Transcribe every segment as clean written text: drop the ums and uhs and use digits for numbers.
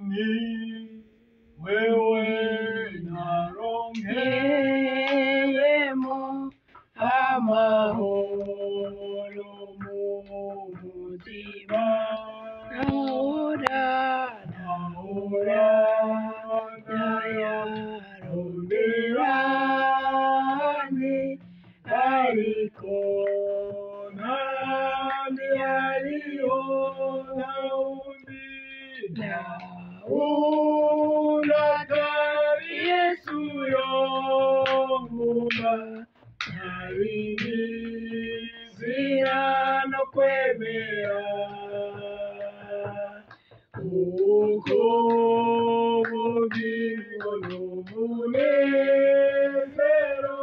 Ni wewe naronkeyemo amahoro mu mutima, nahora nahora nayaronderane, ariko ntandi hariho, ntawundi, ntawundi atari Yesu yonkunda, nta bindi nzira no kwemera, kuko ubugingo n'umunezero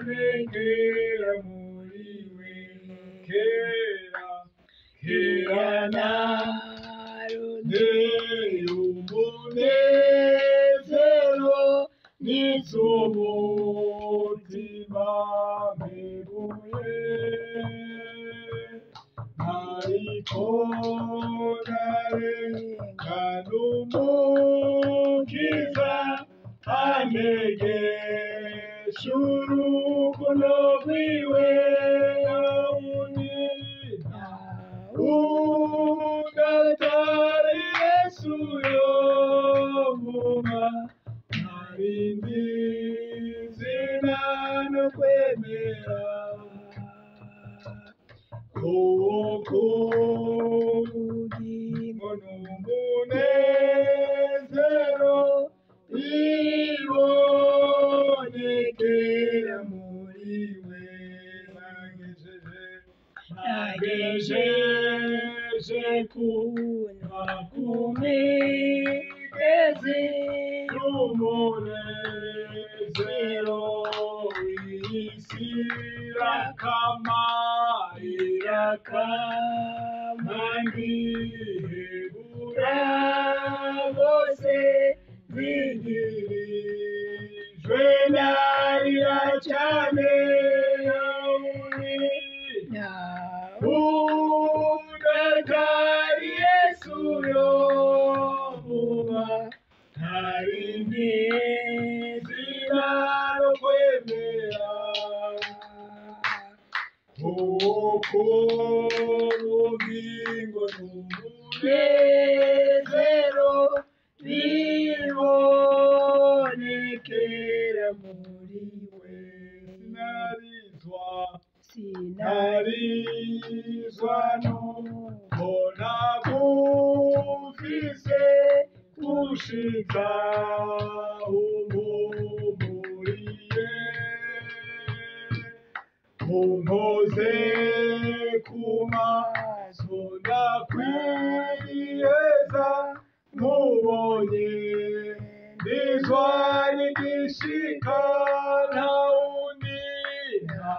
bibonekera muri we. Kera kera narondeye umunezero n'iz'umutima mpebuye, ariko ndarengana Umukiza antegesha urukundo rwiwe, wundi wundi atari Yesu yonkuma, nta rindi zina no kwemera, kuko ubugingo n'umunezero bibonekera muri we. Nagejeje kunywa ku migezi y'umunezero w'isi, irakama irakama ndihebura bose, zigirijwe narira cyane, udatari Yesu yomuba, nta rindi zina no kwemera, kuko ubugingo n'umunezero bibonekera muri we. Sinarizwa sinarizwa nuko nagufise gushitsa umpumuriye, umpoze ku maso ndakwiheza, nkubonye ndizwa n'igishika, nta wundi, nta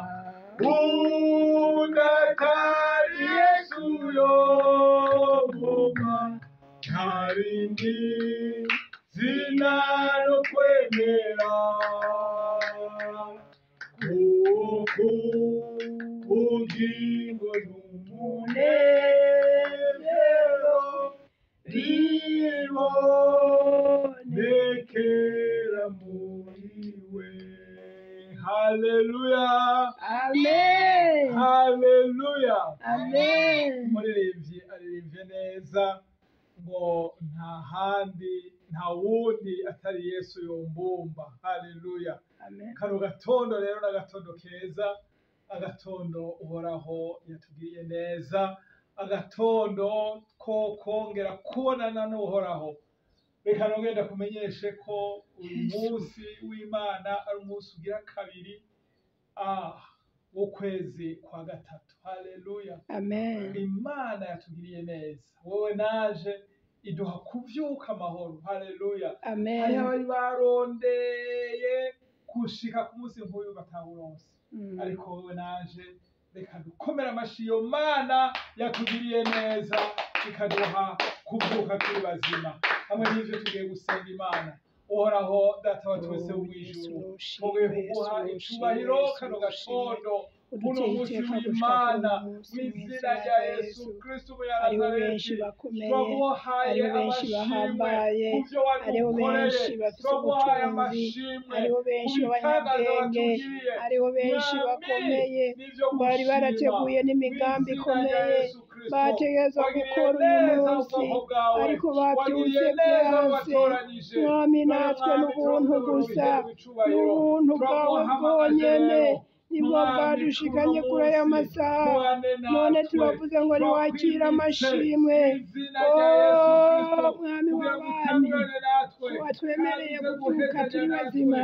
wundi atari Yesu yonkuma, nta rindi zina no kwemera, kuko ubugingo n'umunezero bibonekera muri we. Haleluya, Amen. haleluya. Amen. Umuririmbyi aririmbye neza ngo nta handi nta wundi atari Yesu yombumba. Haleluya. Amen. Kano gatondo rero ni agatondo keza, agatondo Uhoraho yatugiriye neza, agatondo ko kongera kubonana n'Uhoraho. Reka nongere ndakumenyeshe ko uyu munsi w'Imana ari umunsi ugira kabiri w'ukwezi kwa gatatu. Haleluya. Amen. Imana yatugiriye neza, wowe naje iduha kuvyuka amahoro. Haleluya. Amen. Hariho abari barondeye gushika ku munsi nk'uyu batawuronse, ariko wowe naje reka dukomere amashi iyo Mana yatugiriye neza ikaduha kuvyuka turi bazima. Hamwe n'ivyo tugiye gusenga Imana. Uhoraho Data wa twese wo mw'ijuru, tugiye kuguha icubahiro kano gatondo. Kuno uduteye munsi iteka gushika kuri w'Imana, uyu munsi mu mw'izina izina rya rya Yesu Yesu. Kristo Hariho benshi w'Umunyanazareti, bakomeye, turaguhaye hariho benshi amashimwe bahambaye, kuvyo hariho wadukoreye, benshi bafise turaguhaye ubutunzi, amashimwe hariho ku benshi bitangaza b'abanyabwenge, watugiriye, hariho benshi Mwami, bakomeye nivyo bari gushima barateguye n'imigambi mw'izina rya ikomeye Yesu Kristo. bategerezwa Wagiriye gukora uyu neza munsi, ubwoko bwawe, ariko babyutse wagiriye neza byanse. watoranije. Mwami, None natwe Mwami, n'ubuntu turavuze ngo gusa, ubiherwe icubahiro, n'ubuntu bwawe turaguhamagaje bwonyene rero nibwo Mwami, kuri uno bwadushikanye kuri aya munsi masaha. mubane None natwe, turavuze ngo niwakire turakwimitse amashimwe. mw'izina rya Yesu Kristo, Oh, Mwami kugira ngo w'abami, utangurane natwe kandi watwemereye uze kubyuka guhezanya turi natwe bazima,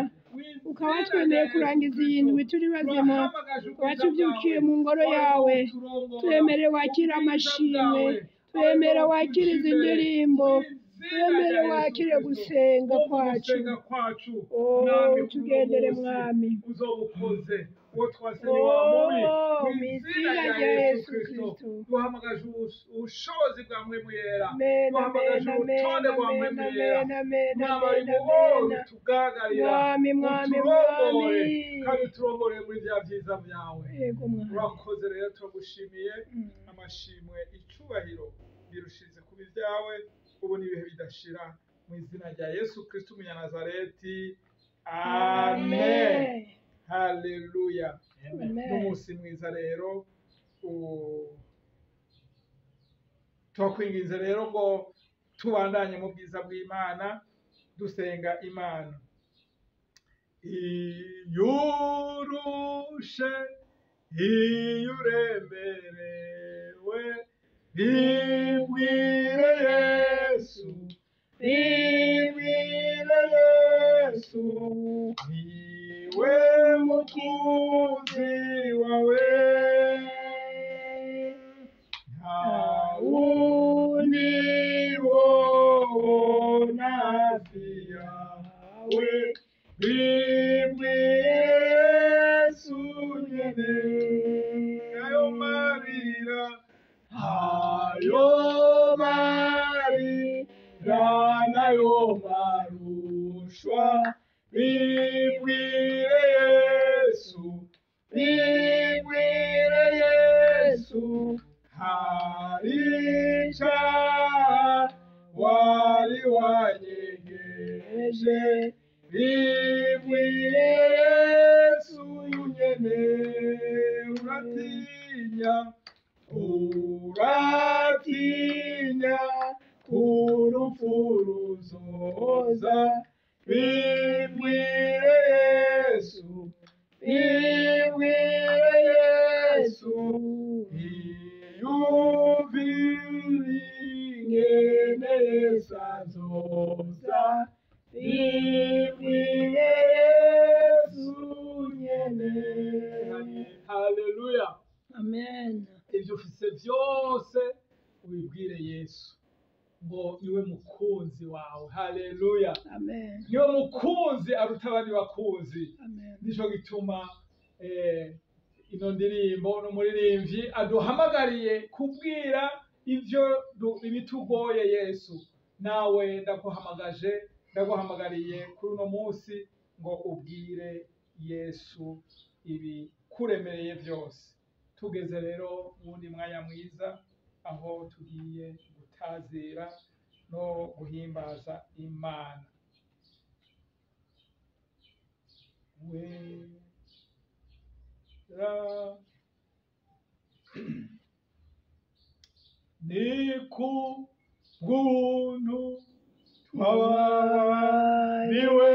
ukaba mw'izina rya watwemereye Yesu kurangiza iyi Kristo. ndwi turi bazima, Turahamagaje ubwiza watubyukiye bwawe, mu ngoro warimo yawe, uturongora, twemerere wakire ubwiza amashimwe, bwawe warimo twemere utuja wakire izi imbere ndirimbo, mw'izina rya twemere Yesu wakire Kristo. gusenga Wumva kwacu. ugusenga kwacu Oh, Mwami, kuri uno tugendere munsi Mwami. uzoba ukoze uwo twase ni wa mubi Oh, mw'izina mw'izina rya rya Yesu Yesu Kristo. Kristo. Duhamagaje ubushobozi bwa Mpwemu Yera, Amen, amen, duhamagaje amen, urutonde rwa amen, Mpwemu Yera. amen, amen, Mwami ari amen, muhoro amen. utugangarira, Mwami, Mwami, uturongore Mwami. kandi uturongore muri vya vyiza vyawe. Yego Mwami. Urakoze rero, turagushimiye. Amashimwe, icubahiro birushize kuba ibyawe ubu n'ibihe bidashira, mu izina rya Yesu Kristo umunyanazareti, amen. Amen. Haleluya. Amen. N'umunsi mwiza rero, turakwinginze rero ngo tubandanye mu bwiza bw'Imana, dusenga Imana. Iyo urushe, iyo uremerewe, bibwire Yesu, bibwire Yesu, niwe mukunzi wawe, nta wundi wobona hafi yawe, bibwire Yesu nyene, ayo marira, ayo marira nayo marushwa, bibwire Yesu, bibwire Yesu, hari icaha wari wanyegeje, bibwire Yesu nyene, uratinya, uratinya urupfu ruzoza, bibwire Yesu, bibwire Yesu, iyumvire ingene Yesu azoza, bibwire Yesu nyene. Haleluya. Amen. Ibyo ufise byose ubibwire Yesu ngo niwe mukunzi wawe. Haleluya. Amen. Niwe mukunzi aruta abandi bakunzi. Amen. Nico gituma ino ndirimbo n'umuririmbyi aduhamagariye kubwira ivyo ibitugoye Yesu. Nawe ndaguhamagaje, ndaguhamagariye kuri uno munsi ngo ubwire Yesu ibikuremereye byose. Tugeze rero mu wundi mwanya mwiza aho tugiye gutazira no guhimbaza Imana. Wera ni ku bw'ubuntu twababariwe,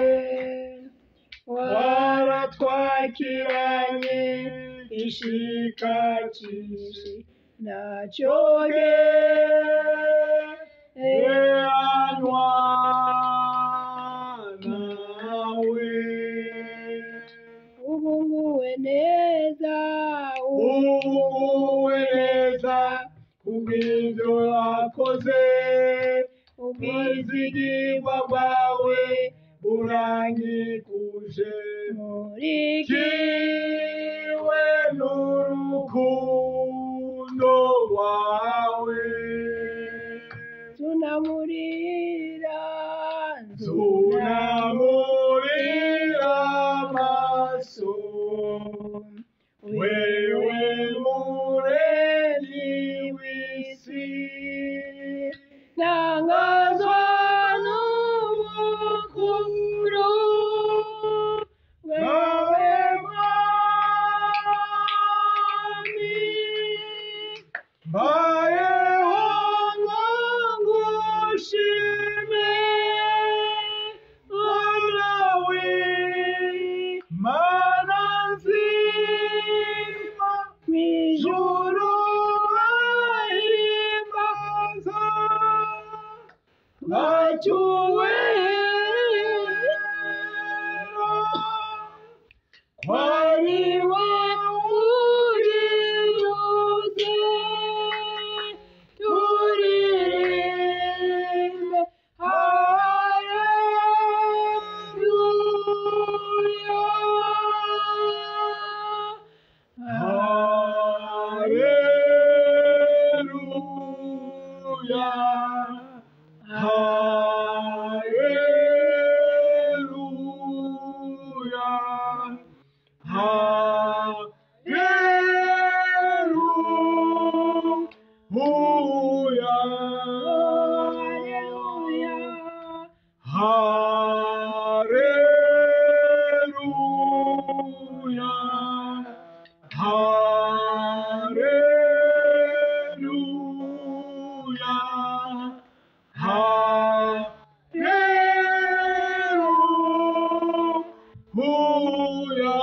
waratwakiranye ishika cyinshi, Ntacyo gereranywa nawe. Ubu nguwe neza, Ubu neza kubw'ibyo wakoze, ubwizigirwa bwawe burangikuje, muri kiwe n'urukundo rwawe. Tunamurira, Tunamurira amaso, wewe. Batuwera kwari Ariwe uriruze turirimbe haleluya Haleluya Haleluya Haleluya haleluya Haleluya Haleluya Haleluya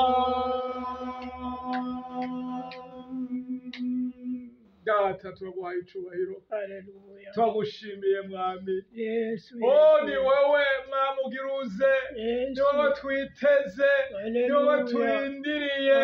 Data turaguhaye icubahiro haleluya turagushimiye mwami Yesu Oh ni wewe mwami ugira uze ni Yesu wowe twiteze ni wowe haleluya turindiriye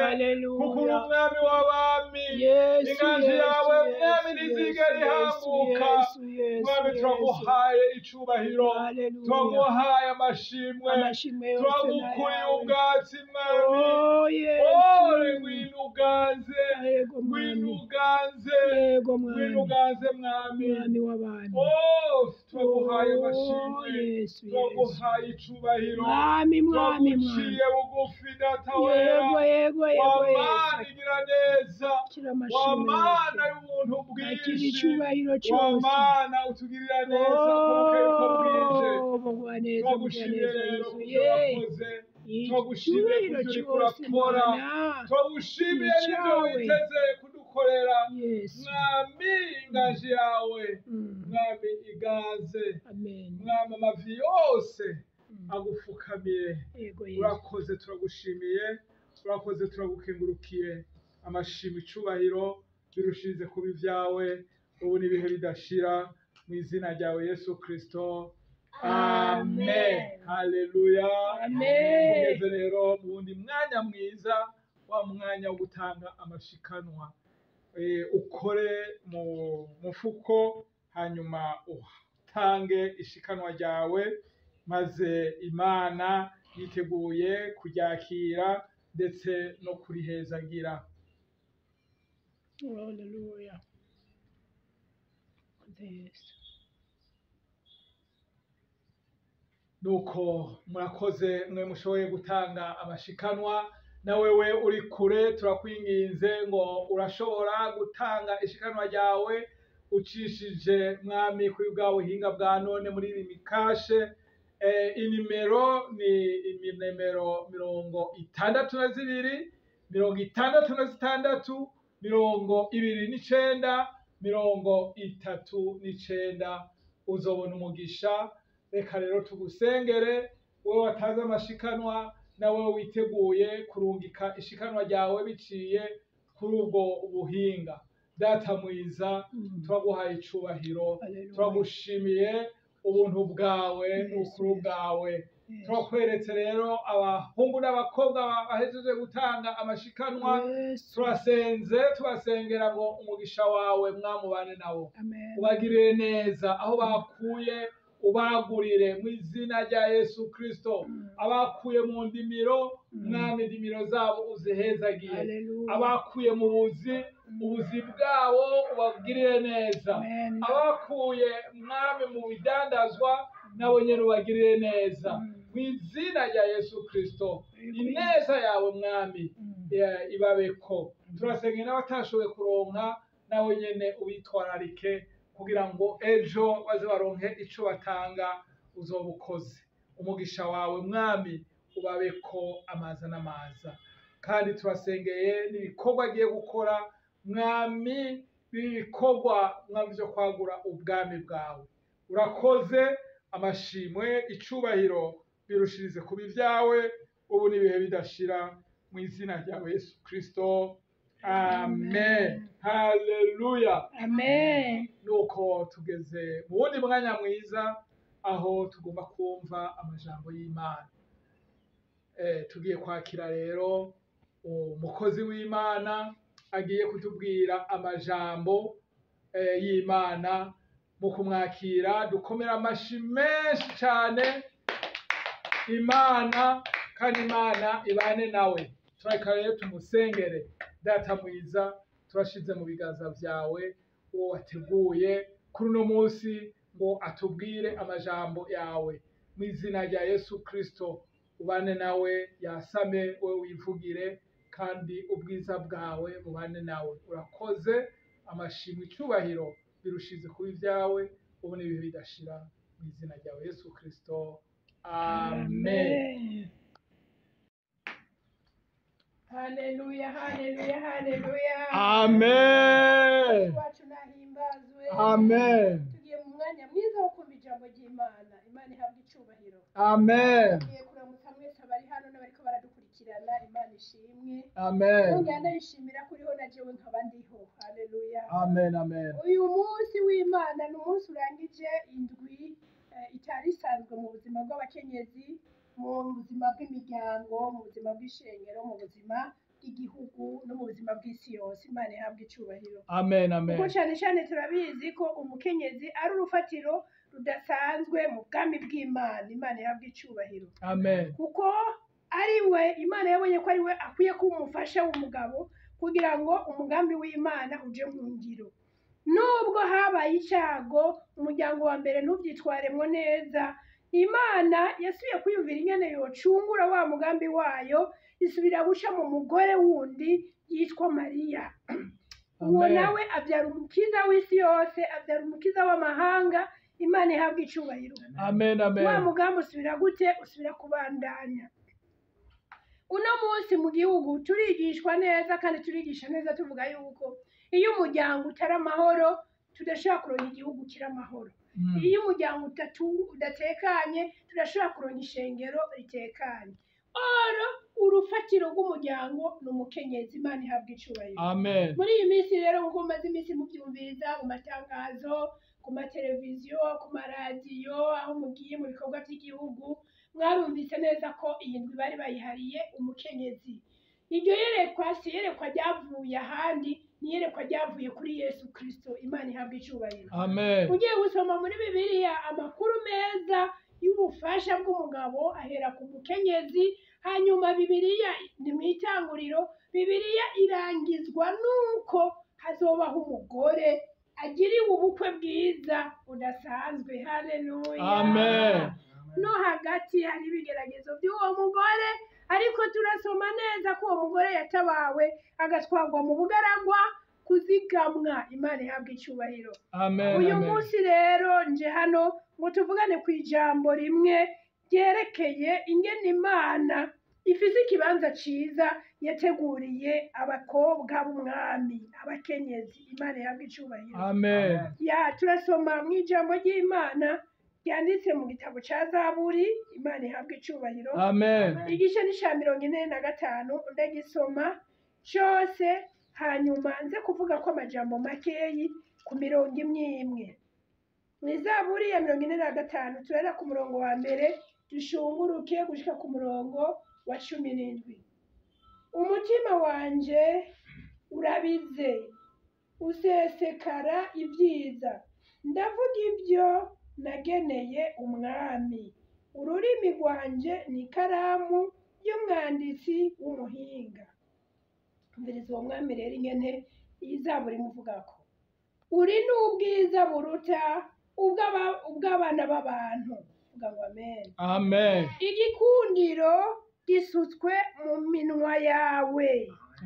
kuko uri haleluya umwami w'abami Yesu inganji Yesu yawe mwami Yesu ntizigera Yesu ihanguka Yesu Yesu mwami Yesu turaguhaye icubahiro haleluya turaguhaye amashimwe amashimwe yose turagukuriye nayawe ubwatsi mwami oh Oh Yesu ngwino uganze yego ngwino mwami uganze yego ngwino mwami uganze mwami mwami w'abantu Oh turaguhaye oh amashimwe Yesu Yesu turaguhaye icubahiro mwami mwami mwami turaguciye bugufi data wera yego yego yego wamana Yesu igira neza akira amashimwe wamana yose y'ubuntu akira bwinshi icyubahiro cyose wamana utugirira neza uko bukeye uko bwije oh mugwaneza turagushimiye mugwaneza rero Yesu kubyo ye wakoze turagushimiye icyubahiro kubyo uriko cyose urakora Mana turagushimiye n'ibyo icyawe witeze kudukorera Yesu mwami inganji yawe mwami iganze amen mwami amavi yose agufukamire yego Yesu urakoze turagushimiye urakoze turagukengurukiye amashimwe icubahiro birushirize kuba ibyawe ubu n'ibihe bidashira mu izina ryawe Yesu Kristo amen amen haleluya amen tugeze rero mu wundi mwanya mwiza wa mwanya wo gutanga amashikanwa ukore mu mufuko hanyuma utange ishikanwa ryawe maze Imana yiteguye kuryakira ndetse no kurihezagira haleluya Yesu Nuko murakoze mwe mushoboye gutanga amashikanwa na wewe uri kure turakwinginze ngo urashobora gutanga ishikanwa ryawe ucishije mwami kuri bwa buhinga bwa none muri iyi mikashe inimero ni inimero 62 66 29 39 uzobona umugisha. Reka rero tugusengere wowe wataze amashikanwa nawe witeguye kurungika ishikanwa ryawe biciye kuri ubwo buhinga. Data mwiza, turaguhaye icubahiro, Haleluya. turagushimiye ubuntu bwawe Yesu, n'ubukuru Yesu. bwawe. Yesu. Turakweretse rero abahungu n'abakobwa bahejeje gutanga amashikanwa. Yesu. Turasenze tubasengera ngo umugisha wawe mwamubane nabo, Amen. ubagirire neza aho bakuye, ubagurire mu izina rya Yesu Kristo. Abakuye mu ndimiro, mwami indimiro zabo uzihezagiye. Haleluya. Abakuye mu buzi, ubuzi bwabo ubagirire neza. Amen. Abakuye mwami mu bidandazwa, nabo nyene ubagirire neza mu izina rya Yesu Kristo. Ineza yawe mwami ibabeko. Turasengera n'abatashoboye kuronka, nabo nyene ubitwararike kugira ngo ejo baze baronke ico batanga. Uzoba ukoze. Umugisha wawe mwami ubabeko amaza n'amaza. Kandi turasengeye n'ibikorwa agiye gukora mwami, bibi bikorwa mwami vyo kwagura ubwami bwawe. Urakoze, amashimwe icubahiro birushirize kuba ibyawe ubu n'ibihe bidashira mu izina ryawe Yesu Kristo, amen. Haleluya. Amen. Nuko tugeze mu wundi mwanya mwiza aho tugomba kumva amajambo y'Imana. Tugiye kwakira rero umukozi w'Imana agiye kutubwira amajambo y'Imana. Mu kumwakira dukomera amashi menshi cyane Imana, kandi Imana ibane nawe. Turareka rero tumusengere. Data mwiza, turashize mu biganza vyawe uwo wateguye kuri uno munsi ngo atubwire amajambo yawe. Mu izina rya Yesu Kristo ubane nawe, yasame we wivugire, kandi ubwiza bwawe bubane nawe. Urakoze, amashimwe icyubahiro birushize kuba ibyawe ubu n'ibihe bidashira, mu izina ryawe Yesu Kristo, amen. Haleluya, haleluya, haleluya. Amen. Wacu nahimbazwe. Amen. Tugiye mu mwanya mwiza wo kumva ijambo ry'Imana. Imana ihabwa icyubahiro. Amen. Tugiye kuramutsa mwese abari hano n'abariko baradukurikirana. Imana ishimwe. Amen. Nongera ndayishimira kuriho na jewe nkaba ndiho. Haleluya. Amen. Amen. Uyu munsi w'Imana ni umunsi urangije indwi itari isanzwe mu buzima bw'abakenyezi, mu buzima bw'imiryango, mu buzima bw'ishengero, mu buzima bw'igihugu no mu buzima bw'isi yose. Imana ihabwa icyubahiro. Amen. Amen. Kuko cyane cyane turabizi ko umukenyezi ari urufatiro rudasanzwe mu bwami bw'Imana. Imana ihabwa icyubahiro. Amen. Kuko ari we Imana yabonye ko ari we akwiye kuba umufasha w'umugabo kugira ngo umugambi w'Imana uje mu ngiro. Nubwo habaye icyago, umuryango wa mbere ntubyitwaremwo neza, Imana yasubiye kwiyumvira ingene yocungura wa mugambi wayo, isubira guca mu mugore wundi yitwa Mariya. Uwo nawe abyara umukiza w'isi yose, abyara umukiza w'amahanga. Imana ihabwa icyubahiro. Amen. Amen. Wa mugambi usubira gute? Usubira kubandanya. Uno munsi mu gihugu turigishwa neza, kandi turigisha neza tuvuga yuko iyo umuryango utari amahoro tudashobora kuronka igihugu kiri amahoro. Iyo umuryango udatekanye tudashobora kuronka ishengero ritekanye. Oro urufatiro rw'umuryango ni umukenyezi. Imana ihabwa icyubahiro. Amen. Muri iyi minsi rero, nkuko mumaze iminsi mubyumviriza mu matangazo, ku mateleviziyo, ku maradiyo, aho mugiye mu bikorwa by'igihugu, mwarumvise neza ko iyi ndwi bari bayihariye umukenyezi. Iryo yerekwa si iyerekwa ryavuye ahandi, ni iyerekwa ryavuye kuri Yesu Kristo. Imana ihabwa icyubahiro. Amen. Ugiye gusoma muri Bibiliya amakuru meza y'ubufasha bw'umugabo ahera ku mukenyezi, hanyuma Bibiliya ni mu itanguriro, Bibiliya irangizwa nuko hazobaho umugore agiriwe ubukwe bwiza budasanzwe. Haleluya. Amen. No hagati hari ibigeragezo by'uwo mugore, ariko turasoma neza ko uwo mugore yatabawe agatwarwa mu bugaragwa kuzigamwa. Imana ihabwa icyubahiro. Amen. Uyu munsi rero nje hano ngo tuvugane ku ijambo rimwe ryerekeye ingene Imana ifise ikibanza ciza yateguriye abakobwa b'umwami, abakenyezi. Imana ihabwa icyubahiro. Amen. Ya turasoma mu ijambo ry'Imana ryanditse mu gitabo ca Zaburi. Imana ihabwa icyubahiro. Amen. Igice ni ca 45, ndagisoma cose, hanyuma nze kuvuga ko amajambo makeyi ku mirongo imwe imwe. Mu Zaburi ya 45 turahera ku murongo wa mbere dushunguruke gushika ku murongo wa 17. Umutima wanje urabize, usesekara ibyiza, ndavuga ibyo nageneye umwami. Ururimi rwanje ni ikaramu y'umwanditsi w'umuhinga. Umviriza uwo mwami rero ingene iyi Zaburi imuvugako. Uri n'ubwiza buruta ubw'abana b'abantu. Vuga ngo amen. Amen. Igikundiro gisutswe mu minwa yawe.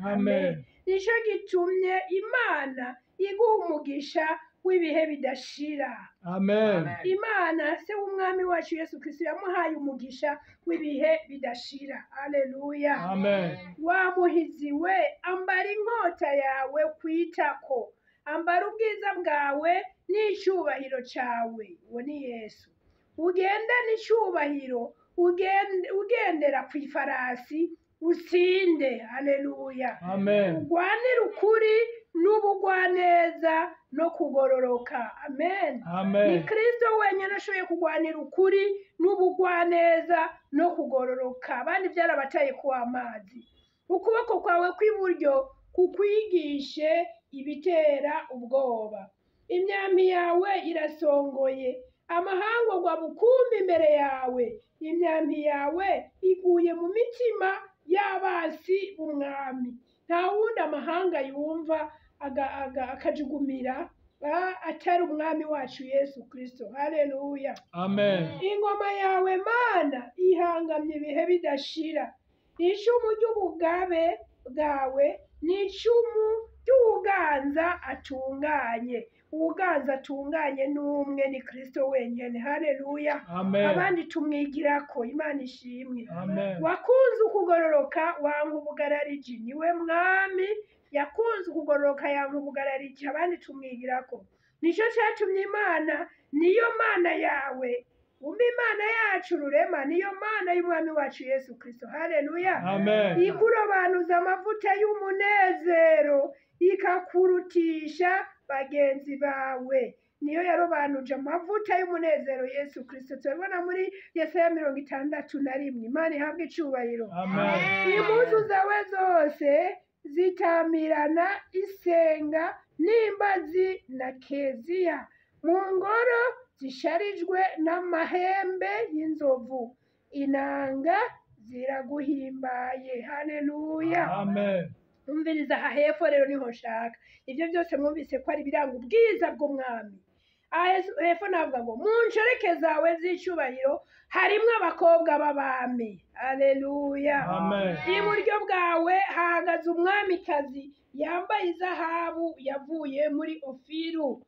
Amen. Nico gitumye Imana iguha umugisha w'ibihe bidashira. Amen. Imana se w'umwami wacu Yesu Kristo yamuhaye umugisha w'ibihe bidashira. Haleluya. Amen. Wa muhizi we, ambara inkota yawe kwitako, ambara ubwiza bwawe n'icyubahiro cyawe. Uwo ni Yesu. Ugenda n'icyubahiro, ugendera ku ifarasi, utsinde. Haleluya. Amen. Urwanire ukuri n'ubugwaneza no kugororoka. Amen. Ni Amen. Kristo wenyine ashoboye kurwanira ukuri n'ubugwaneza no kugororoka. Abandi byarabataye ku amazi. Ukuboko kwawe kw'iburyo kukwigishe ibitera ubwoba. Imyambi yawe irasongoye, amahanga agwa bukumbi imbere yawe. Imyambi yawe iguye mu mitima y'abasi b'umwami. Nta wundi amahanga yumva akajugumira atari umwami wacu Yesu Kristo. Haleluya. Amen. Ingoma yawe Mana ihangamye ibihe bidashira. Icumu ry'ubugabe bwawe ni icumu ry'uwuganza atunganye. Uwuganza atunganye ni umwe, ni Kristo wenyine. Haleluya. Amen. Abandi tumwigirako. Imana ishimwe. Amen. Wakunze ukugororoka wanga ubugarariji. Niwe mwami yakunze ukugororoka yanga ubugarariji. Abandi tumwigirako. Nicyo cyatumye Imana, niyo Mana yawe, umbe Imana yacu rurema, niyo Mana y'umwami wacu Yesu Kristo. Haleluya. Amen. Ikurobanuza amavuta y'umunezero, ikakurutisha bagenzi bawe. Niyo yarobanuje amavuta y'umunezero Yesu Kristo. Turabona muri Yesaya 61. Imana ihabwe icubahiro. Amen. Impuzu zawe zose zitamirana isenga n'imbazi na keziya, mu ngoro zisharijwe n'amahembe y'inzovu. Inanga ziraguhimbaye. Haleluya. Amen. Umviriza aha hepfo rero niho nshaka. Ibyo byose mwumvise ko ari ibiranga ubwiza bw'umwami. Aha hepfo navuga ngo mu nshoreke zawe z'icyubahiro harimwo abakobwa b'abami. Haleluya. Amen. Iburyo bwawe hahagaze umwamikazi yambaye izahabu yavuye muri Ofiru.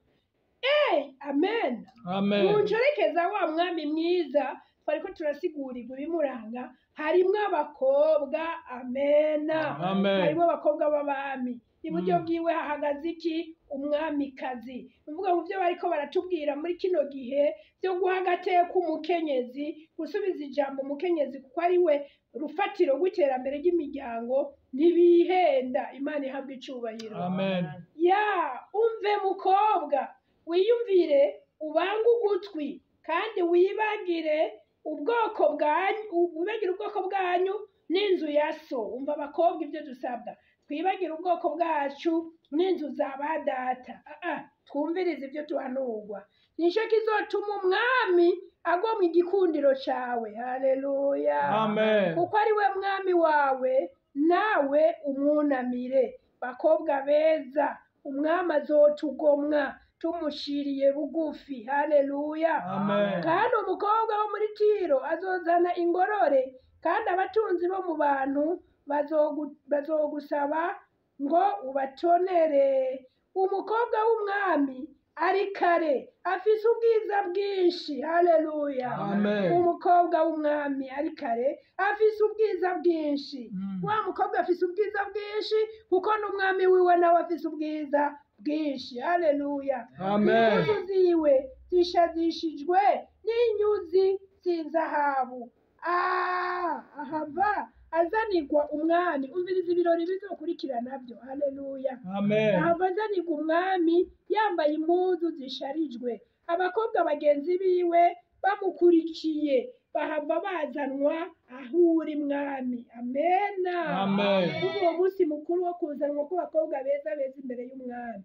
Amen. Mu Amen. nshoreke za wa mwami mwiza twariko turasigurirwa ibimuranga, harimwo abakobwa. Amena. Amen. Harimo abakobwa b'abami. Iburyo bwiwe hahagaze iki? Umwamikazi. Bivuga mu byo bariko baratubwira muri kino gihe byo guha agateka umukenyezi, gusubiza ijambo umukenyezi kuko ari we rufatiro rw'iterambere ry'imiryango, ntibihenda. Imana ihabwa icubahiro. Amen. Ya umve mukobwa, wiyumvire, ubange ugutwi, kandi wibagire ubwoko bwanyu, wibagire ubwoko bwanyu n'inzu ya so. Umva abakobwa ibyo dusabwa, twibagire ubwoko bwacu n'inzu za ba data. Twumvirize ibyo tuhanurwa. Nicyo kizotuma umwami agomwa igikundiro cawe. Haleluya. Amen. Kuko ari we mwami wawe, nawe umwunamire. Bakobwa beza, umwami azotugomwa tumushiriye bugufi. Haleluya. Amen. Kandi umukobwa wo muri Tiro azozana ingorore, kandi abatunzi bo mu bantu bazogusaba ngo ubatonere. Umukobwa w'umwami ari kare, afise ubwiza bwinshi. Haleluya. Amen. Umukobwa w'umwami ari kare, afise ubwiza bwinshi. Wa mukobwa afise ubwiza bwinshi kuko n'umwami wiwe nawe afise ubwiza bwinshi. Haleluya. Amen. Impuzu ziwe zishadishijwe n'inyuzi z'inzahabu. Ahava azanirwa umwami. Umviriza ibirori bizokurikira nabyo. Haleluya. Amen. Ahava azanirwa umwami yambaye impuzu zisharijwe. Abakobwa bagenzi biwe bamukurikiye bahava bazanwa aho uri mwami. Amena. Amen. Kuri uwo munsi mukuru wo kuzanwa kw'abakobwa beza beza imbere y'umwami,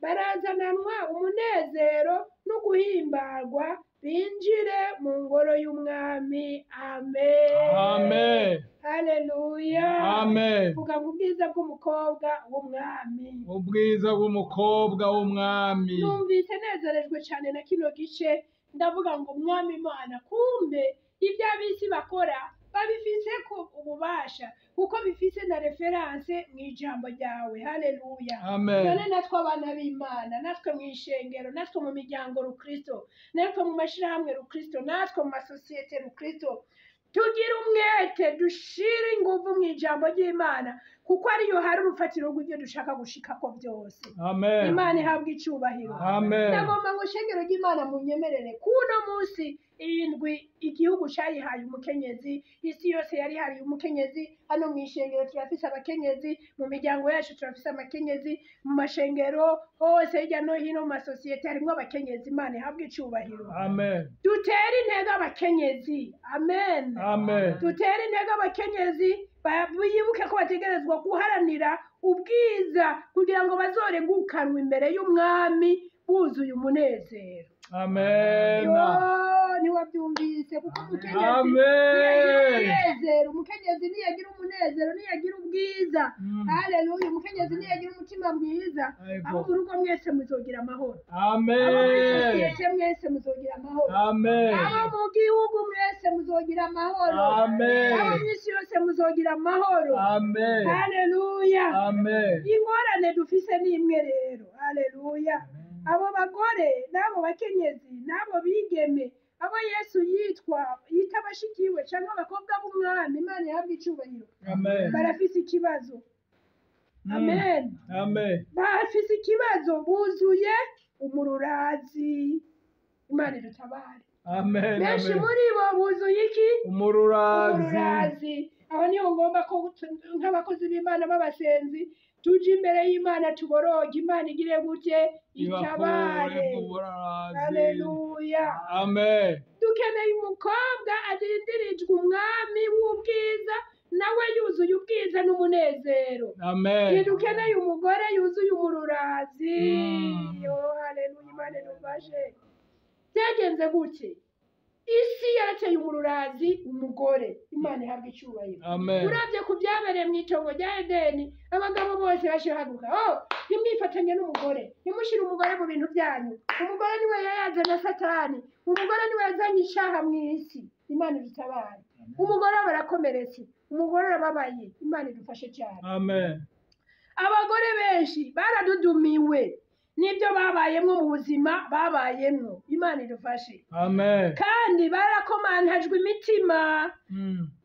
barazananwa umunezero no guhimbarwa, binjire mu ngoro y'umwami. Amen. Amen. Haleluya. Amen. Vuga ngo ubwiza bw'umukobwa w'umwami. Ubwiza bw'umukobwa w'umwami. Numvise nezerejwe cyane na kino gice, ndavuga ngo mwami Imana, kumbe ibyo ab'isi bakora babifise ko ububasha, kuko bifise na referanse mu ijambo ryawe. Haleluya. Amen. None natwe abana b'Imana, natwe mu ishengero, natwe mu miryango rukristo, natwe mu mashirahamwe rukristo, natwe mu masosiyete rukristo, tugire umwete, dushire inguvu mu ijambo ry'Imana, kuko ariyo hari urufatiro rw'ibyo dushaka gushikako byose. Amen. Imana ihabwa icubahiro. Amen. Ndagomba ngo shengero ry'Imana munyemerere kuno munsi iyi ndwi igihugu cayihaye umukenyezi, isi yose yarihariye umukenyezi. Hano mu ishengero turafise abakenyezi, mu miryango yacu turafise abakenyezi, mu mashengero hose hirya no hino mu masosiyete harimwo abakenyezi. Imana ihabwa icubahiro. Amen. Dutere intege abakenyezi. Amen. Amen. Dutere intege abakenyezi bibuke ko bategerezwa guharanira ubwiza kugira ngo bazoregukanwe imbere y'umwami buzuye umunezero. Amen. Yo, ntiwabyumvise kuko umukenyezi Amen. niyagira umunezero, umukenyezi niyagira umunezero, niyagira ubwiza. Haleluya, umukenyezi niyagira umutima mwiza, Yego. abo mu rugo mwese muzogira amahoro, abo muri Amen. sosiyete mwese muzogira amahoro, Amen. abo mu gihugu mwese muzogira amahoro, Amen. abo mu isi yose muzogira amahoro. Amen. Haleluya. Amen. Ingorane dufise ni imwe rero. Haleluya. Abo bagore n'abo bakenyezi n'abo bigeme abo Yesu yitwa yita abashikiwe cyangwa abakobwa b'umwami, Imana ihabwa icubahiro, Amen. barafise ikibazo. Amen. Amen. Bafise ikibazo, buzuye umururazi. Imana idutabare. Amen. Benshi Amen. muri bo buzuye iki? Umururazi. Umururazi. Aho niho ngomba ko nk'abakozi b'Imana b'abasenzi tuje imbere y'Imana tuboroge, Imana igire gute? Ibakure Itabare. mu bururazi. Haleluya. Amen. Dukeneye umukobwa arindirijwe umwami w'ubwiza, nawe yuzuye ubwiza n'umunezero. Amen. Ntidukeneye umugore yuzuye umururazi. Mm. Yo, haleluya, Imana idufashe. Byagenze gute? Isi yarateye umururazi umugore. Imana ihabwa icyubahiro. Amen. Uravye ku byabereye mu itongo rya Edeni, abagabo bose baciye bahaguruka: oh, ntimwifatanye n'umugore, ntimushire umugore mu bintu byanyu, umugore niwe yayazana Satani, umugore niwe yazanye icaha mu isi. Imana idutabare. Umugore aba arakomeretse, umugore arababaye. Imana idufashe cyane. Amen. Abagore benshi baradudumiwe n'ibyo babayemwo mu buzima babayemwo. Imana idufashe. Amen. Kandi barakomantajwe imitima,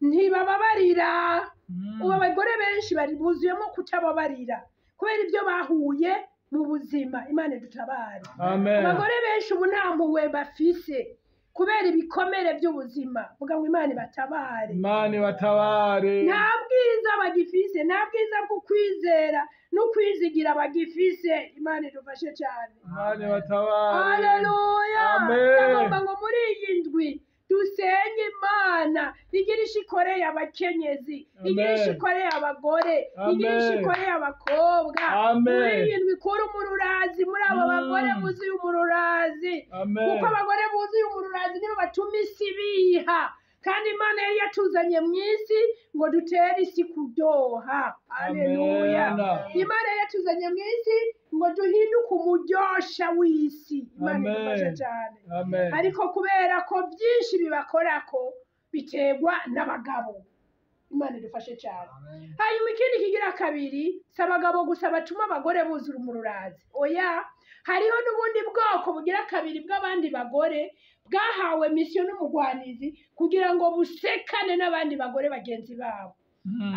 ntibababarira. Ubu abagore benshi bari buzuyemo kutababarira kubera ibyo bahuye mu buzima. Imana idutabare. Amen. Abagore benshi ubu nta mpuhwe bafise kubera ibikomere by'ubuzima. Vuga ngo Imana ibatabare. Imana ibatabare. Nta bwiza bagifise, nta bwiza bwo kwizera no kwizigira bagifise. Imana idufashe cyane. Imana ibatabare. Haleluya. Amen. Ndagomba ngo muri iyi ndwi dusenge Imana igira isho ikoreye abakenyezi, igira Amen. isho ikoreye abagore, igira isho Amen. ikoreye abakobwa. Amen. Muri iyi ndwi ikure umururazi muri abo bagore buzuye umururazi, Amen. kuko abagore buzuye umururazi nibo batuma isi biha, kandi Imana yari yatuzanye mu isi ngo dutere isi kuryoha. Haleluya. Amen. Imana yari yatuzanye mu isi ngo duhinduke umuryosha w'isi. Imana Amen. idufashe cyane. Amen. Ariko kubera ko byinshi bibakorako biterwa n'abagabo, Imana idufashe cyane. Hanyuma ikindi kigira kabiri, si abagabo gusa batuma abagore buzura umururazi, oya, hariho n'ubundi bwoko bugira kabiri bw'abandi bagore bwahawe misiyo n'umugwanizi kugira ngo busekane n'abandi bagore bagenzi babo.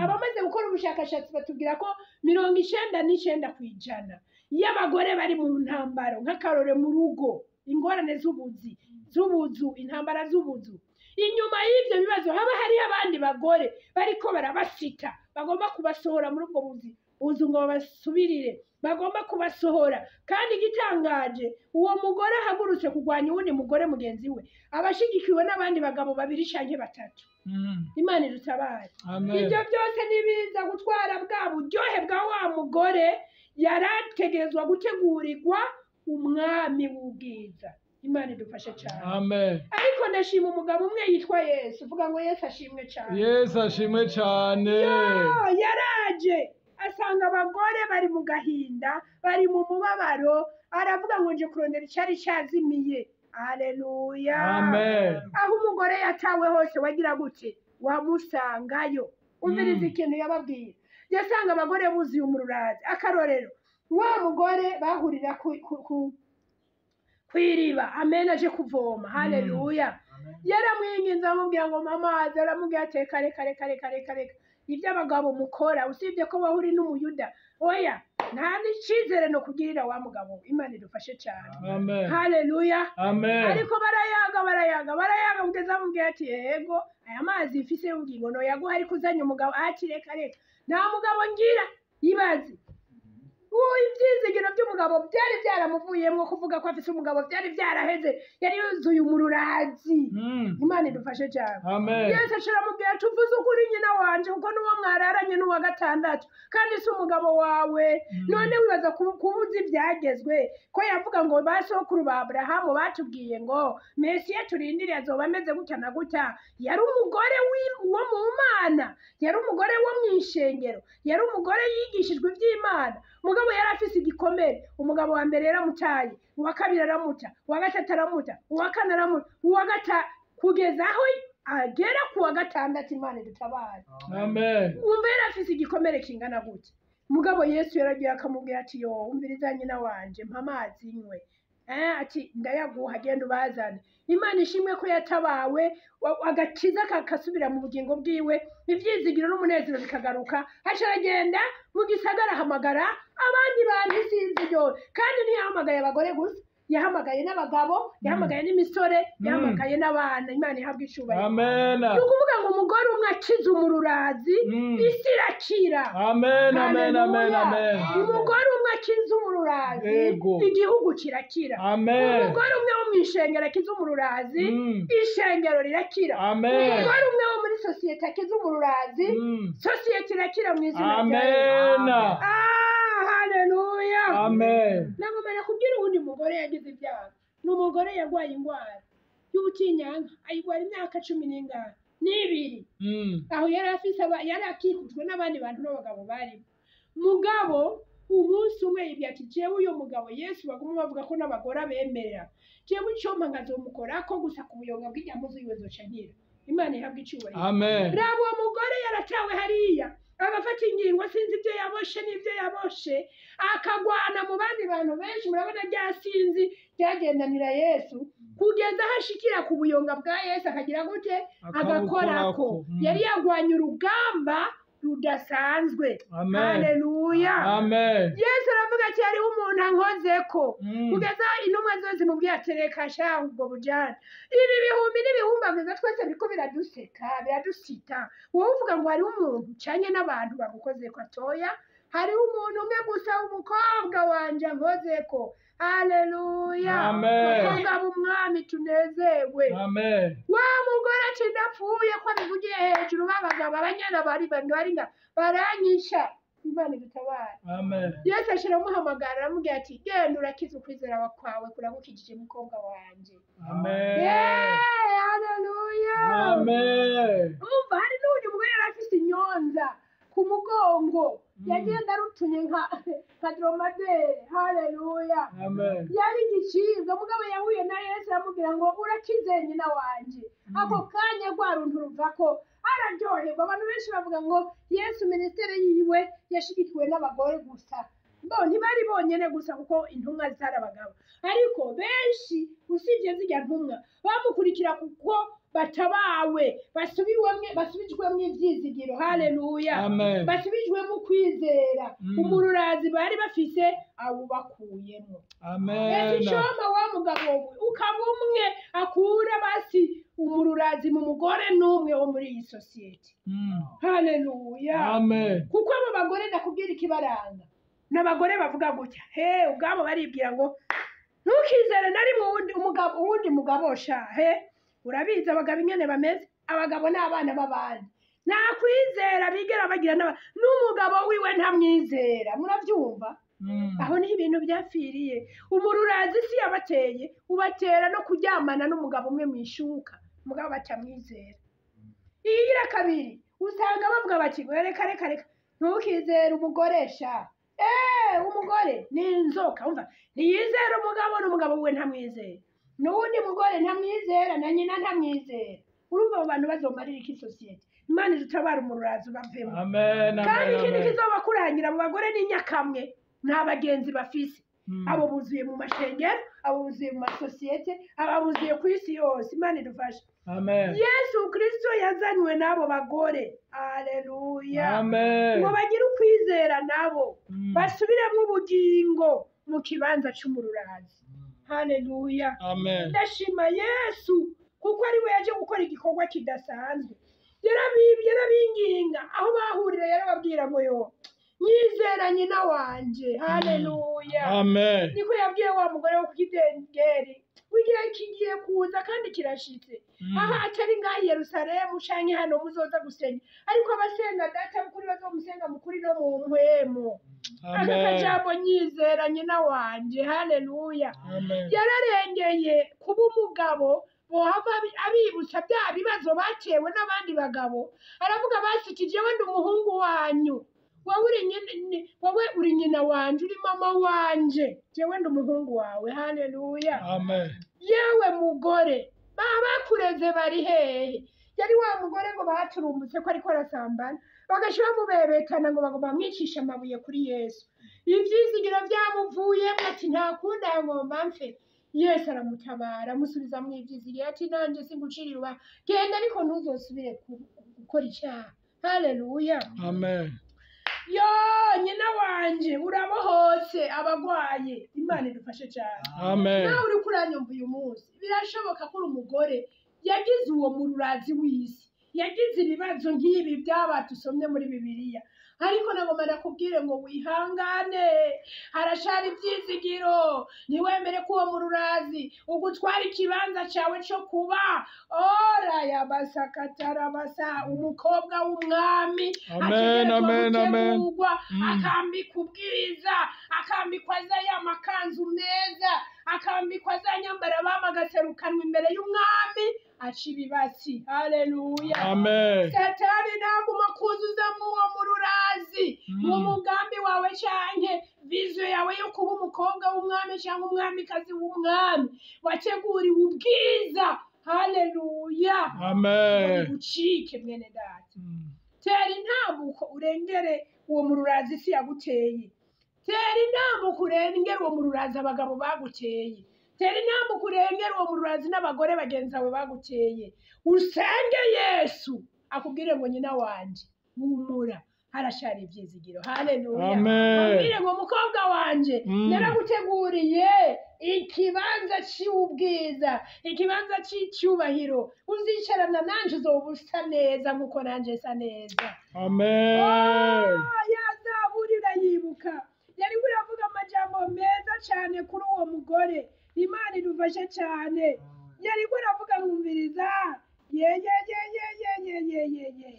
Abamaze gukora ubushakashatsi batubwira ko 99% y'abagore bari mu ntambaro, nk'akarore mu rugo, ingorane z'ubuzi z'ubuzu, intambara z'ubuzu, inyuma y'ibyo bibazo haba hariho abandi bagore bariko barabasita, bagomba kubasohora muri ubwo buzi buzu ngo babasubirire, bagomba kubasohora. Kandi igitangaje, uwo mugore ahagurutse kurwanya uwundi mugore mugenzi we aba ashigikiwe n'abandi bagabo babiri canke batatu. Imana idutabare. Amen. Ibyo byose nibiza gutwara bwa buryohe bwa wa mugore yarategerezwa gutegurirwa umwami w'ubwiza. Imana idufashe cyane. Amen. Ariko ndashima umugabo umwe yitwa Yesu. Uvuga ngo Yesu ashimwe cyane. Yesu ashimwe cyane. Yo, yaraje asanga abagore bari mu gahinda, bari mu mubabaro, aravuga ngo nje kurondera icyari cyazimiye. Haleluya. Amen. Aho umugore yatawe hose wagira gute? Wamusangayo. Umviriza ikintu yababwiye. Yasanga abagore buzuye umururazi. Akarorero, wa mugore bahurira ku iriba, amen, aje kuvoma. Haleluya. Yaramwinginze amubwira ngo mpa amazi, aramubwira ati reka reka reka reka reka reka. Ibyo abagabo mukora, usibye ko wowe uri n'umuyuda, oya, nta n'icizere no kugirira wa mugabo. Imana idufashe cyane. Amen. Haleluya. Amen. Ariko barayaga, barayaga, barayaga, kugeza amubwiye ati yego, aya mazi mfise y'ubugingo noyaguha, ariko uzanye umugabo. Ati reka reka, nta mugabo ngira. Ibaze, ubu ibyizigiro by'umugabo byari byaramuvuyemo, kuvuga ko afise umugabo byari byaraheze, yari yuzuye umururazi. Imana idufashe cyane. Amen. Yesu aramubwira ati uvuze ukuri, nyina wanje, kuko n'uwo mwararanye n'uwa gatandatu, kandi si umugabo wawe. None wibaza kuba uzi ibyagezwe, ko yavuga ngo ba sokuru ba Aburahamu batubwiye ngo Mesiya turindiriye azoba ameze gutya na gutya. Yari umugore wo mu Mana, yari umugore wo mu ishengero, yari umugore yigishijwe iby'Imana. Mugabo yari afise igikomere. Umugabo wa mbere yaramutaye, uwa kabiri aramuta, uwa gatatu aramuta, uwa kane aramuta, uwa gata, kugeza aho agera ku wa gatandatu. Imana idutabare. Amen. Wumva yari afise igikomere kingana gutya. Mugabo Yesu yaragiye akamubwira ati yo, umviriza nyina wanje, mpa amazi nywe. Ati ndayaguha, genda ubazane. Imana ishimwe ko yatabawe, agakiza kakasubira mu bugingo bwiwe, ibyizigiro n'umunezero bikagaruka. Aca aragenda mu gisagara, ahamagara abandi bantu isinzi ryo. Kandi ntiyahamagaye abagore gusa, yahamagaye n'abagabo, yahamagaye n'imisore, yahamagaye n'abana. Imana ihabwa icubahiro. Amen. Ni ukuvuga ngo umugore umwe akize umururazi, isi irakira. Amen. Amen. Amen. Haleluya. Amen. Umugore umwe akize umururazi, Yego. igihugu kirakira. Amen. Umugore umwe wo mu ishengero akize umururazi, ishengero rirakira. Amen. Umugore umwe wo muri sosiyete akize umururazi, sosiyete irakira mu izina rya Yesu. Amen. Ah, haleluya. Amen. Nagomba kubwira uwundi mugore yagize ibyago. Ni umugore yarwaye indwara y'ubutinyanka, ayirwara imyaka cumi n'ingano n'ibiri. Aho yari afise yari akikujwe n'abandi bantu n'abagabo barimo. Mugabo umunsi umwe yibwira ati jewe uyu mugabo Yesu baguma bavuga ko n'abagore abemerera, jewe icompa nkazomukorako gusa ku buyonga bw'inyamuzi yiwe, nzoca nkira. Imana ihabwa icubahiro. Amen. Raba uwo mugore yaratawe hariya, agafata ingingo, sinzi ibyo yaboshe n'ibyo yaboshe, akagwana mu bandi bantu benshi. Murabona rya sinzi ryagendanira Yesu kugeza aho ashikira ku buyonga bwa Yesu, akagira gute? Agakorako. Yari yagwanye urugamba rudasanzwe. Amen. Haleluya. Amen. Yesu aravuga ati hariho umuntu ankozeko. Kugeza intumwa zose zimubwiye ati reka sha, ubwo bujana, ibi bihumbi n'ibihumbagiza twese biriko biraduseka, biradusita, wowe uvuga ngo hariho umuntu ucanye n'abantu bagukozeko. Atoya, hariho umuntu umwe gusa, umukobwa wanje ankozeko. Haleluya. Amen. Bakobwa b'umwami, tunezerwe. Amen. Wa mugore ati ndapfuye, ko abivugiye hejuru, babagabo abanyana bari bari nga baranyisha. Imana idutabare. Amen. Yesu ashira amuhamagara, aramubwira ati genda urakize, ukwizera kwawe kuragukijije, mukobwa wanje. Amen. Yeee, haleluya. Amen. Umva, hari n'uwundi mugore yari afise inyonza ku mugongo, yagenda arutunye nka dromadere. Haleluya. Amen. Yari igicibwa. Mugabo yahuye na Yesu, aramubwira ngo urakize, nyina wanje. Ako kanya rwa runtu ruvako, araryoherwa. Abantu benshi bavuga ngo Yesu minisiteri yiwe yashigikiwe n'abagore gusa. Bo ntibari bonyene gusa, kuko intumwa zitari abagabo, ariko benshi usibye zirya ntumwa bamukurikira kuko batabawe, basubiwemwe, basubijwemwo ivyizigiro. Haleluya. Amen. Basubijwemo ukwizera. Umururazi bari bafise awubakuyemo. Ese Amen. icoma wa mugabo we ukaba umwe akura basi umururazi mu mugore n'umwe wo muri iyi sosiyete. Haleluya. Amen. Kuko abo bagore, ndakubwira ikibaranga, ni abagore bavuga gutya he, ubwabo baribwira ngo ntukizere na rimwe uwundi umugabo, uwundi mugabo sha. He, urabizi abagabo ingene bameze, abagabo ni abana b'abandi, nta kwizera bigera bagira, n'umugabo wiwe ntamwizera. Murabyumva? Aho niho ibintu byapfiriye. Umururazi si yabateye, ubatera no kuryamana n'umugabo umwe mu ishuka, umugabo batamwizera. Iyigira kabiri, usanga bavuga bati reka reka reka, ntukizere umugore sha. Umugore ni inzoka. Umva, ntiyizera umugabo, n'umugabo we ntamwizera, n'uwundi mugore ntamwizera, na nyina ntamwizera. Urumva abo bantu bazomarira iki sosiyete? Imana idutabara, umururazi ubavemo. Amen. Kandi Amen. ikindi Amen. kizoba kurangira, abo bagore ni nyakamwe, nta bagenzi bafise. Abo buzuye mu mashengero, abo buzuye mu masosiyete, abo buzuye ku isi yose. Imana idufashe. Amen. Yesu Kristo yazanywe n'abo bagore. Haleluya. Amen. Ngo bagire ukwizera nabo, basubiremo ubugingo mu kibanza c'umururazi. Haleluya. Amen. Ndashima Yesu kuko ari we yaje gukora igikorwa kidasanzwe. Yarabinginga aho bahurira, yarababwira ngo yo nyizera nyina wanje. Haleluya. Amen. Niko yabwiye wa mugore wo ku kidengeri, w'igihe kigiye kuza kandi kirashitse, aha atari ngaha i Yerusalemu canke hano muzoza gusenga, ariko abasenga Data mukuri bazomusenga mukuri no mu mpwemu. Aka Amen. kajambo nyizera nyina wanje. Haleluya. Amen. Yararengeye kuba umugabo bohava abibutsa bya bibazo batewe n'abandi bagabo. Aravuga basi jewe ndi umuhungu wanyu, wowe uri nyina wanje, uri mama wanje, jewe ndi umuhungu wawe. Haleluya. Amen. Yewe mugore, bakureze bari hehe? Yari wa mugore ngo baturumbutse ko ariko arasambana, bagashira mubebetana ngo bagomba bamwicisha amabuye kuri Yesu. Ivyizigiro byamuvuyemo, ati nta kundi ngomba mfe. Yesu aramutabara, amusubiza mu ivyizigiro, ati nanje singucirira urubanza, genda ariko ntuzosubire gukora icyaha. Haleluya. Amen. Yo nyina wanje, urabohotse abagwaye. Imana idufashe cyane. Amen. Nawe uriko uranyumva uyu munsi, birashoboka ko uri umugore yagize uwo mururazi w'isi, yagize ibibazo nk'ibi byaba dusomye muri Bibiliya, ariko nagomba nakubwire ngo wihangane, harashari ibyizigiro. Ntiwemere ko uwo mururazi ugutwara ikibanza cyawe cyo kuba ora yabasakatarabasa umukobwa w'umwami. Amen, ategerezwa amen, amen. gutegurwa, akambikwa ubwiza, akambikwa za ya makanzu meza, akambikwa za nyambara bama, agaserukanwa imbere y'umwami aca ibibatsi. Haleluya. Amen. Satani naguma kuzuzamwo uwo mururazi mu mugambi wawe canke vision yawe yo kuba umukobwa w'umwami cyangwa umwamikazi w'umwami wateguriwe ubwiza. Haleluya. Amen. Ucike mwene data, tera intambuko urengere uwo mururazi isi yaguteye, tera intambuko urengere uwo mururazi abagabo baguteye, tera intambuko urengere uwo mururazi n'abagore bagenzi bawe baguteye, usenge Yesu akubwire ngo nyina wanje humura, harashari ibyizigiro. Haleluya. Amen. Akubwire ngo mukobwa wanje, naraguteguriye ikibanza cy'ubwiza, ikibanza cy'icyubahiro, uzicarana nanje uzoba usa neza nkuko nanje nsa neza. Amen. Ya zaburi urayibuka, yari uravuga amajambo meza cyane kuri uwo mugore. Imana idufashe cyane. Yari uravuga ngumviriza, ye ye ye ye ye ye ye ye ye,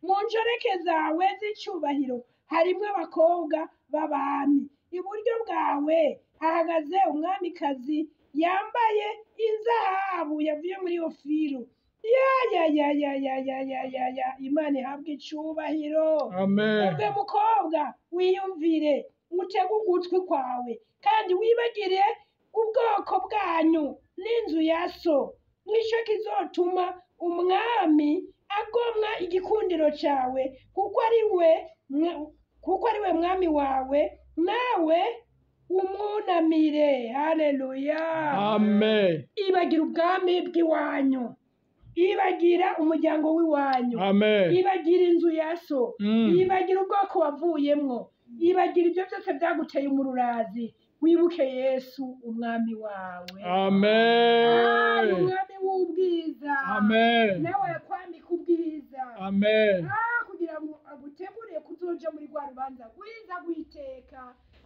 mu nshoreke zawe z'icyubahiro harimo abakobwa b'abami, iburyo bwawe hahagaze umwamikazi yambaye inzahabu yavuye muri Ofiru. Ya ya ya ya ya ya ya ya ya, Imana ihabwe icyubahiro. Amen. Umve mukobwa, wiyumvire, utege ugutwi kwawe, kandi wibagire ubwoko bwanyu n'inzu ya so, nicyo kizotuma umwami agomwa igikundiro cyawe, kuko ari we mwami wawe, nawe umwunamire. Haleluya. Amen. Ibagira ubwami bw'iwanyu, ibagira umuryango w'iwanyu, Amen. ibagira inzu ya so, ibagira ubwoko wavuyemwo, ibagira ibyo byose byaguteye umururazi, wibuke Yesu umwami wawe. Amen. Umwami w'ubwiza. Amen. Nawe yakwambika ubwiza. Amen. Kugira ngo agutegurire kuzoja muri rwa rubanza rwiza rw'iteka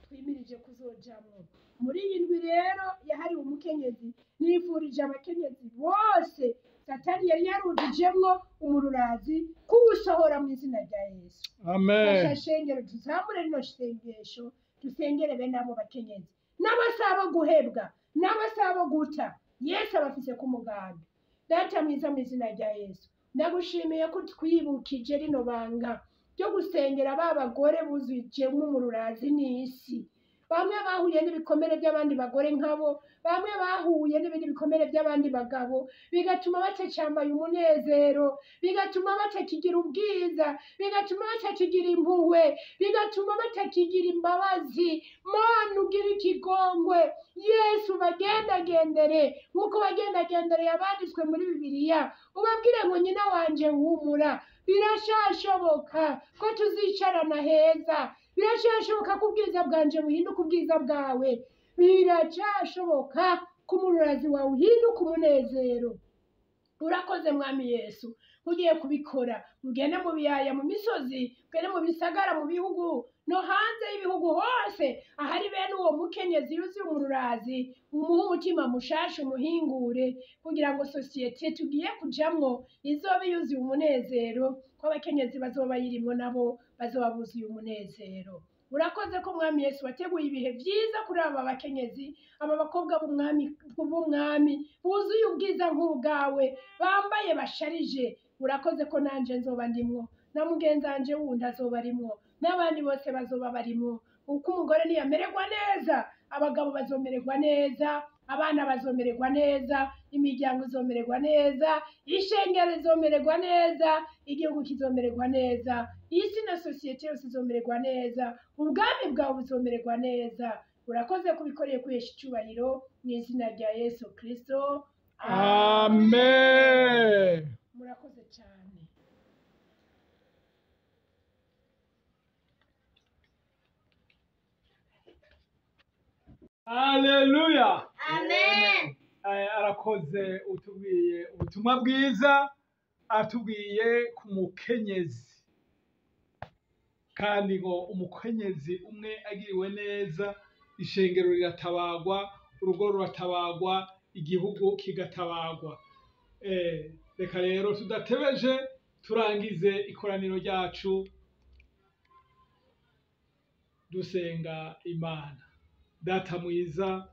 twimirije kuzojamwo. Muri iyi ndwi rero yahariwe umukenyezi, nifurije abakenyezi bose Satani yari yarujijemwo umururazi kuwusohora mu izina rya Yesu. Amen. Shengero, tuzamure rino sengesho, dusengere bene abo bakenyezi n'abasaba guhebwa n'abasaba guta. Yesu abafise ku mugambi. Data mwiza, mu izina rya Yesu, ndagushimiye ko twibukije rino banga ryo gusengera ba bagore buzujemwo umururazi n'isi. Bamwe bahuye n'ibikomere by'abandi bagore nkabo, bamwe bahuye n'ibindi bikomere by'abandi bagabo, bigatuma batacambaye umunezero, bigatuma batakigira ubwiza, bigatuma batakigira impuhwe, bigatuma batakigira imbabazi. Mana ugira ikigongwe, Yesu bagendagendere nk'uko bagendagendereye abanditswe muri Bibiliya, ubabwire ngo nyina wanje humura, birashashoboka ko tuzicarana heza, birashashoboka ko ubwiza bwanje buhinduka ubwiza bwawe, biracashoboka ko umururazi wawe uhinduka umunezero. Urakoze Mwami Yesu, ugiye kubikora. Ugende mu biyaya, mu misozi, ugende mu bisagara, mu bihugu no hanze y'ibihugu hose, ahari bene uwo mukenyezi yuzuye umururazi, umuhe umutima mushasha, umuhingure, kugira ngo sosiyete tugiye kujamwo izobe yuzuye umunezero, ko abakenyezi bazoba bayirimwo nabo bazoba buzuye umunezero. Urakoze ko Mwami Yesu wateguye ibihe vyiza kuri aba bakenyezi, aba bakobwa b'umwami buzuye ubwiza nk'ubwawe, bambaye basharije. Urakoze ko nanje nzoba ndimwo, na mugenzi wanje wundi azoba arimwo, n'abandi bose bazoba barimwo. Uko umugore niyamererwa neza, abagabo bazomererwa neza, abana bazomererwa neza, imiryango izomererwa neza, ishengero izomererwa neza, igihugu kizomererwa neza, isi na sosiyete yose izomererwa neza, ubwami bwawe buzomererwa neza. Urakoze kubikoreye kwihesha icyubahiro mu izina rya Yesu Kristo. Amen. Murakoze cyane. Haleluya. Amen. Arakoze utubwiye ubutumwa bwiza, atubwiye ku mukenyezi, kandi ngo umukenyezi umwe agiriwe neza, ishengero riratabagwa, urugo ruratabagwa, igihugu kigatabagwa. Reka rero tudatebeje turangize ikoraniro ryacu dusenga Imana. Data mwiza,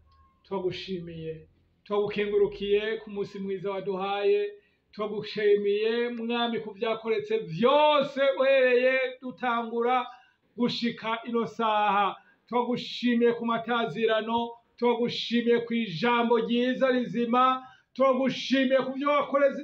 twagushimiye, twagukengurukiye ku munsi mwiza waduhaye, twagushimiye Mwami ku vyakoretse vyose uhereye dutangura gushika ino saha, twagushimiye ku matazirano, twagushimiye ku ijambo ryiza rizima, twagushimiye ku vyo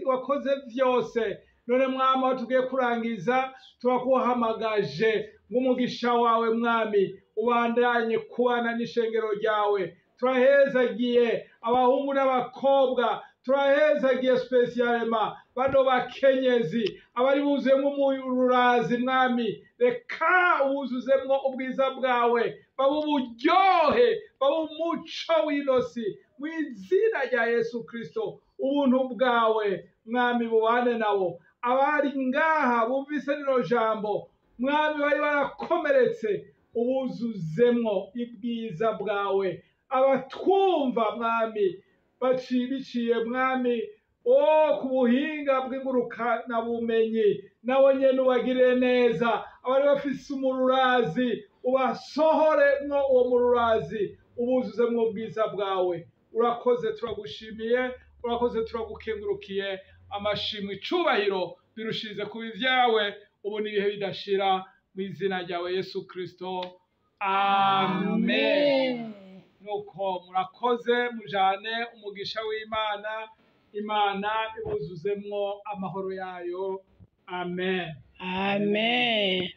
wakoze vyose. None Mwami, aho tugiye kurangiza, turakuhamagaje ng'umugisha wawe Mwami ubandanye kubana n'ishengero ryawe. Turahezagiye abahungu n'abakobwa, turahezagiye spesiyalema bano bakenyezi abari buzuyemwo umururazi Mwami, reka ubuzuzemwo ubwiza bwawe, babe uburyohe, babe umuco w'inosi mu izina rya Yesu Kristo. Ubuntu bwawe Mwami bubane nabo. Abari ngaha bumvise rino jambo Mwami, bari barakomeretse, ubuzuzemwo ibwiza bwawe. Abatwumva Mwami biciye Mwami ku buhinga bw'ingurukanabumenyi, nabo nyene ubagirire neza. Abari bafise umururazi ubasohoremwo uwo mururazi, ubuzuzemwo ubwiza bwawe. Urakoze, turagushimiye, urakoze, turagukengurukiye. Amashimwe icubahiro birushirize kuba ivyawe ubu n'ibihe bidashira, mu izina ryawe Yesu Kristo, amen. Nuko murakoze, mujane umugisha w'Imana, Imana ibuzuzemwo amahoro yayo. Amen. Amen.